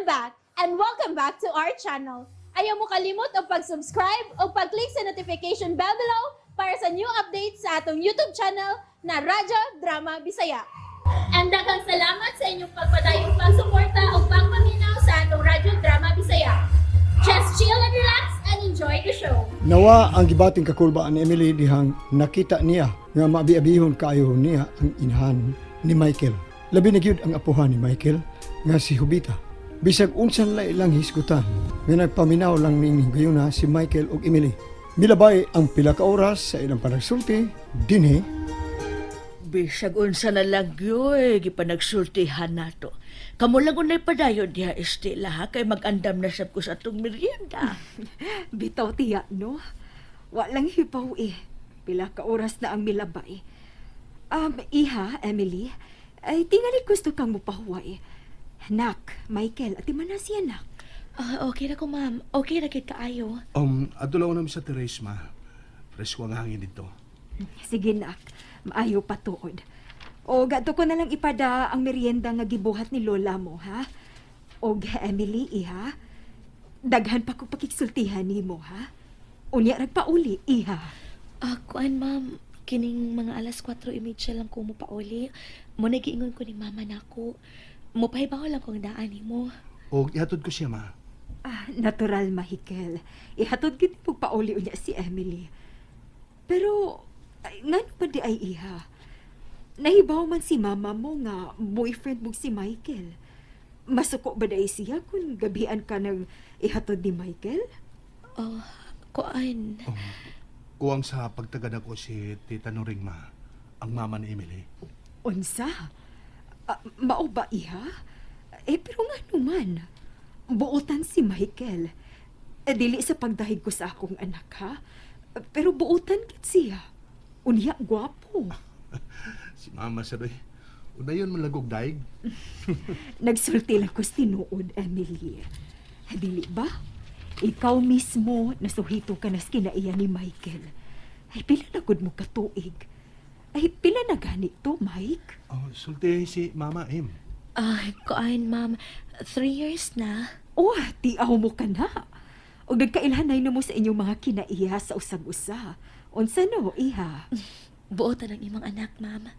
I'm back and welcome back to our channel. Ayaw mo kalimot og pag-subscribe o pag-click sa notification bell below para sa new updates sa atong YouTube channel na Radyo Drama Bisaya. And daghang salamat sa inyong pagpadayong pagsuporta o pagpaminaw sa atong Radyo Drama Bisaya. Just chill and relax and enjoy the show. Nawa ang gibating kakulbaan ni Emily dihang nakita niya nga maabi-abihon kaayo niya ang inahan ni Michael. Labi na gyud ang apuhan ni Michael nga si Jubita. Bisag unsan la ilang hisgutan nga nagpaminaw lang ning gayuna si Michael ug Emily. Milabay ang pila ka oras sa ilang panagsulti dinhi. Bisag unsa na lang yoy, gipanagsultihan nato. Kamo lang unay padayon diha, Estela, ha, kay mag-andam na sab ko sa atong merienda. Bitaw, tiya, no? Walang hibaw eh. Pila ka oras na ang milabay. Iha, Emily, ay tingali gusto kang mupahuway. Nak, Michael, ati man na siya, nak. Ah, okay na ko, ma'am. Okay na kid kaayo. Adto lang na sa terrace, ma. Presko ang hangin dito. Sige, nak. Maayo pa tuod. O, gadto ko na lang ipada ang merienda nga gibuhat ni lola mo, ha? Og, Emily, iha, daghan pa ko pakigsultihan nimo, ha? Unya rag pauli, iha. Ah, kuan, ma'am. Kining mga alas 4:30 lang ko mo pauli. Mo nagiingon ko ni mama nako. Mopahibaw lang kong daan nimo. O, ihatod ko siya, ma. Ah, natural, Michael. Ihatod gid pug pauli unya si Emily. Pero, ay, ngano ba di ay, iha? Nahibaw man si mama mo nga boyfriend mo si Michael. Masuko ba diay siya kung gabian ka ng ihatod ni Michael? Oh, kuan. Kuwang sa pagtagad ako si Tita Noring, ma. Ang mama ni Emily. Unsa? Ah, mao ba, iha? Eh, pero nga naman, buotan si Michael. Eh, dili sa pagdahig ko sa akong anak, ha? Pero buotan gid siya. Unya, gwapo. Si mama sa doy. Unayon man lagog daig. Nagsulti lang ko sa tinuod, Emily. Dili ba? Ikaw mismo, nasuhito ka nas kinaiya ni Michael. Ay, pila na gud mo katuig? Ay, pila na gani to, Mike? Oh, sulti si mama, Em. Ah, kuan, ma'am. 3 years na. Oh, tiaw mo ka na. O nagkailhanay na mo sa inyong mga kinaiya sa usag-usa. Unsa no, iha? Buotan ang imong anak, ma'am.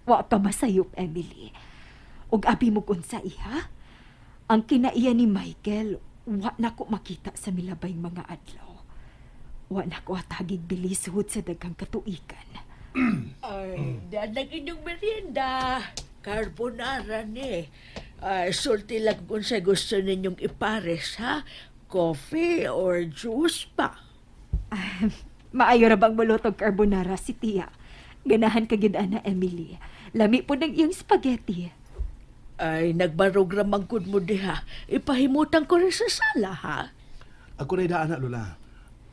Wa ka masayop, Emily. Og abi mo unsa, iha? Ang kinaiya ni Michael, wa na ko makita sa milabay mga adlaw. Wa na ko atagig bilisod sa daghang katuigan. Ay, dadag inyong merienda. Carbonara ni. Ay, sulti lang kung sa gusto ninyong ipares, ha? Coffee or juice pa? Maayo ra bang mulutog carbonara si tiya? Ganahan ka gid ana, Emily. Lami po ng iyang spaghetti. Ay, nagbarog ra man gud mo diha. Ipahimutan ko rin sa sala, ha? Ako na daan na, Lola.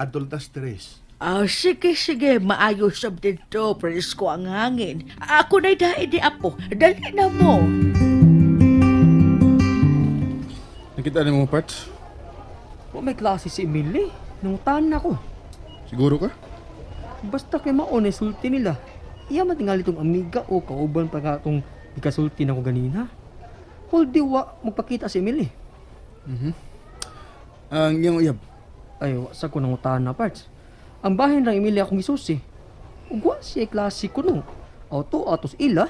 Adto tas terrace. Ah, sige, sige. Maayo sab dito. Presko ang hangin. Ako na'y dahil di apo. Dali na mo. Nakita ni mo, parts? Wa may klase si Emily. Nangutana ko. Siguro ka? Basta kay mao na sulti nila. Iya man tingali tong amiga o kauban pa ka tong ikasulti na ko ganina. Huldi wa magpakita si Emily. Ang iyang uyab. Ay, wa sa ko nangutana, parts. Ang bahin lang Emily akong gisusi. Ug wa siya klase ko no. Auto atos ila.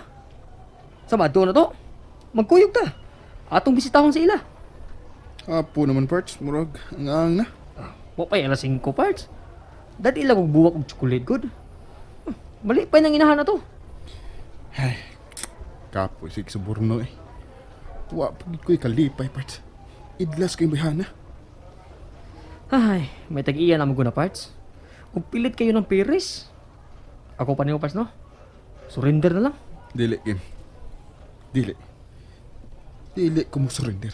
Sa madto na to. Magkuyog ta. Atong bisitahon sa ila. Apo naman, parts. Murag, ang ang na. Wa pa'y alas 5, parts. Dati lang og buwak og chocolate good. Mali pa nang inahan na to. Kapoy, sig suburno eh. Wa pagid ko'y kalipay, parts. Idlas kayong bayhana. Ay, may tag-iya na mo na, parts. Ug pilit kayo ng Paris. Ako pa niyo, parts, no? Surrender na lang. Dili, Kim. Dili. Dili ko mo surrender.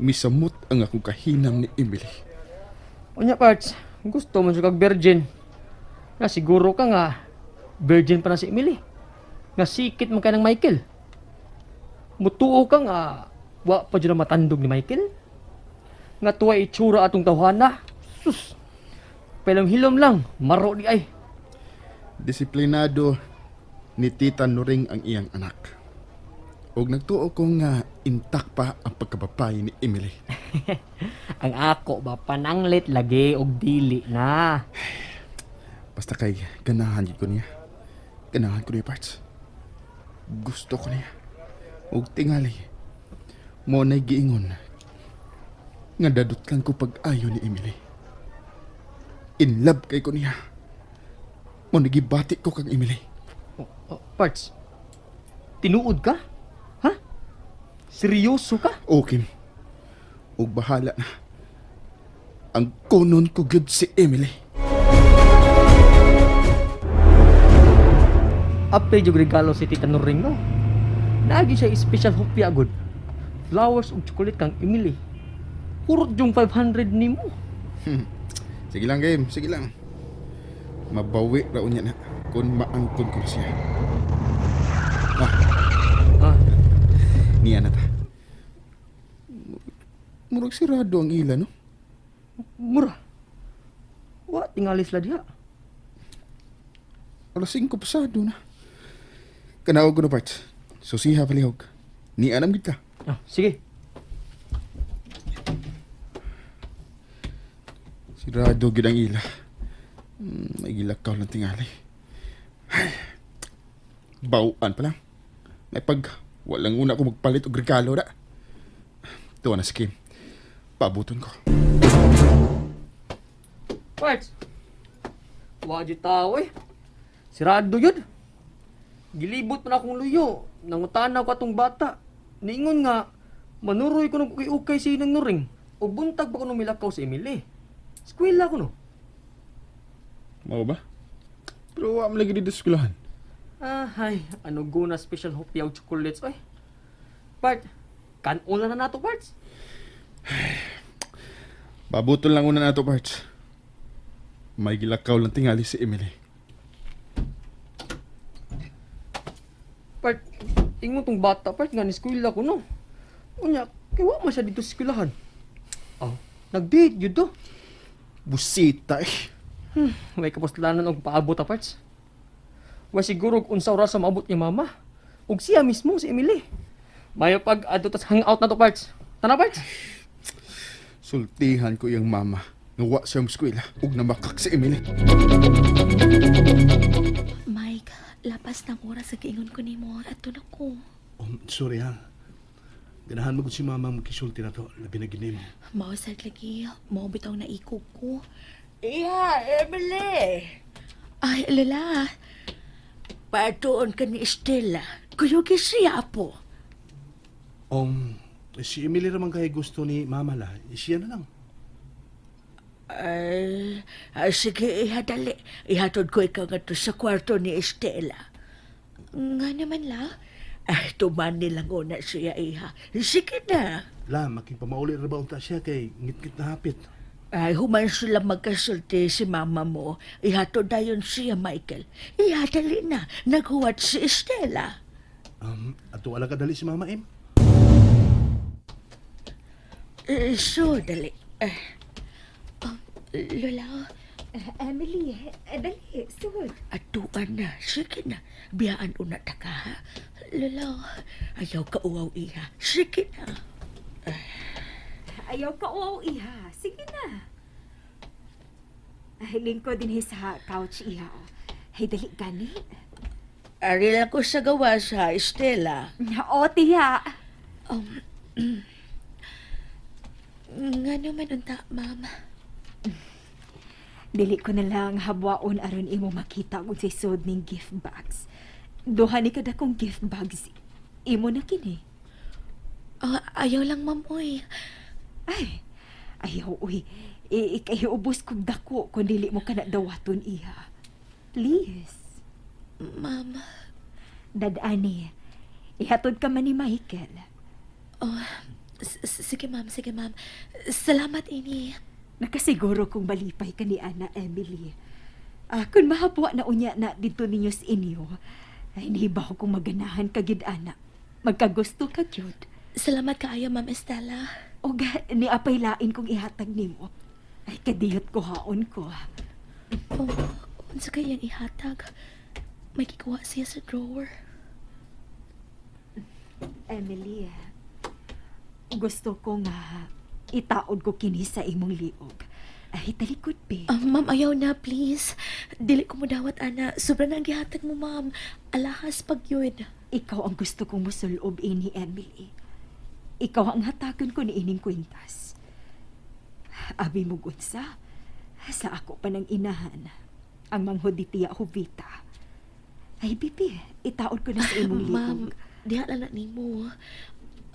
Misamot ang akong kahinam ni Emily. Unya, parts, gusto mo siya kag virgin. Nga siguro ka nga virgin pa na si Emily. Nga sikit man kay ng Michael. Mutuo ka nga wa pa dyan ang matandog ni Michael. Nga tuwa itsura atong tawhana. Sus. Pelong hilom lang, maro di ay. Disiplinado ni Tita Noring ang iyang anak. Og nagtuo ko nga intact pa ang pagkababae ni Emily. Ang ako ba pananglit lagi og dili na. Basta kay ganahan gid ko niya. Ganahan ko niya, parts. Gusto ko niya. Og tingali. Mo na'y giingon. Nga dadutlan ko pag-ayo ni Emily. In love kay ko niya. Mo nagibati ko kang Emily. Oh, oh, parts. Tinuod ka? Ha? Seryoso ka? O Kim. Og bahala na. Ang kunon ko gyud si Emily. Apay jud regalo si Tita Noring no. Naagi siya special hopya gud. Flowers ug chocolate kang Emily. Hurot yung 500 nimo. Sige lang, game. Sige lang. Mabawi ra unya na kung maangkon ko na siya. Ah, Ah, niya na ta. Murag sirado ang ila, no? mura. Wa tingali sila diha. Alas 5 pasado na. Kanaog ko na parts. Susiha palihog. Ni anam gid ka. Ah, sige. Sirado gid ang ila. May gilakaw lang tingali. Ay, bawaan pa lang. May pag walang una ko magpalit og regalo na. Tuwa na si Kim. Pabuton ko. Parts. Wa jud tao eh. Sirado yun. Gilibot man akong luyo. Nangutana ko atong bata. Niingon nga, manuroy ko nung ukay-ukay si Inang Nuring. O buntag pa ko nung milakaw si Emily. Eskwela ko no. Mao ba? Pero wa man lagi dito sa eskwelahan. Ah, ay, ano go na special hopya og chocolates oy. Part, kanon na nato parts. Pabuton lang una nato parts. May gilakaw lang tingali si Emily. Part, ingon tong bata part nga ni eskwela ko no. Unya, kay wa man siya dito sa eskwelahan. Oh, nag-date yun to. Busita eh. May kapuslanan og paabot ta parts. Wa siguro og unsa oras sa maabot ni mama. Og siya mismo si Emily. Mayo pag adto tas hangout na to parts. Tana parts. Sultihan ko iyang mama nga wa siya eskwela ug namakak si Emily. Mike, lapas ng oras sa giingon ko nimo ato na ko. Oh, sorry ha. Ganahan mo gud si mama magkisulti na to. Labi na gini mo. Mao sad lagi, mao bitaw na ikog ko. Iha, Emily. Ay, Lola. Patuon ka ni Estela. Kuyugi siya po. Si Emily raman kay gusto ni mama la. Siya na lang. Ay, ay, sige, iha, dali. Ihatod ko ikaw nga to sa kwarto ni Estela. Nga naman la. Ay, tuman nilang una siya, iha. Sige na. La, makipamauli ra ba unta siya kay ngitngit na hapit. Ay, human sila magkasulti si mama mo. Ihatod dayon siya, Michael. Iha, dali na. Naghuwat si Estela. Ato ala kadali si mama em. Eh, so, dali. Eh, Lola, Emily, dali, sud. atuan na. Sige na. Biyaan una ta ka, ha? Lola. Ayaw ka uwaw, iha. Sige na. Ayaw ka uwaw, iha. Sige na. Ay, lingko din sa couch, iha. Hey, dali gani. Ari lang ko sa gawas, ha, Estela. O, tiya. Nga naman unta, ma'am. Dili ko na lang habwaon aron imo makita kung say sud ning gift bags. Duha ni kada kong gift bags. Imo na kini. Ah, ayaw lang, ma'am, oy. Ay, ayaw, uy. Ikay ubos kog dako kung dili mo kana dawaton, iha. Please. Ma'am. Dadani, ihatod ka man ni Michael. Oh, sige, ma'am, sige, ma'am. Salamat, ini. Nakasiguro kong malipay ka ni Ana Emily. Ah, kung mahapuwa na unya na dito ninyo sa inyo, ay nihibaw kong maganahan ka gid ana. Magkagusto ka gyud. Salamat kaayo, ma'am Estela. O ga, ni apay lain kong ihatag nimo. Ay kadiyot ko haon ko. Oh, unsa kay iyang ihatag? May gikuha siya sa drawer. Emily, gusto ko nga itaod ko kini sa imong liog. Ay, talikod, be. Ah, ma'am, ayaw na, please. Dili ko mo dawat, ana. Sobra na ang gihatag mo, ma'am. Alahas pag yun. Ikaw ang gusto kong musulob ini, Emily. Ikaw ang hatagan ko ni ining kwintas. Abi mo gunsa, sa ako pa ng inahan, ang manghod ni Tia Jovita. Ay, bibi, itaod ko na sa imong liog. Ma'am, diha lang na nimo.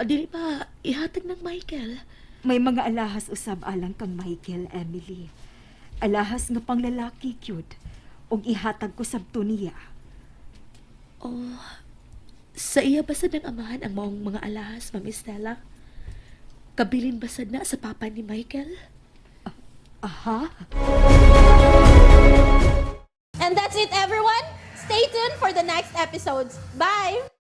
Ah, dili pa, ihatag ng Michael. May mga alahas usab alang kang Michael, Emily. Alahas nga panglalaki, cute. Og ihatag ko sabto niya. Oh, sa iya basad ng amahan ang maong mga alahas, Ma'am Estela? Kabilin basad na sa papa ni Michael? Aha. And that's it, everyone. Stay tuned for the next episodes. Bye!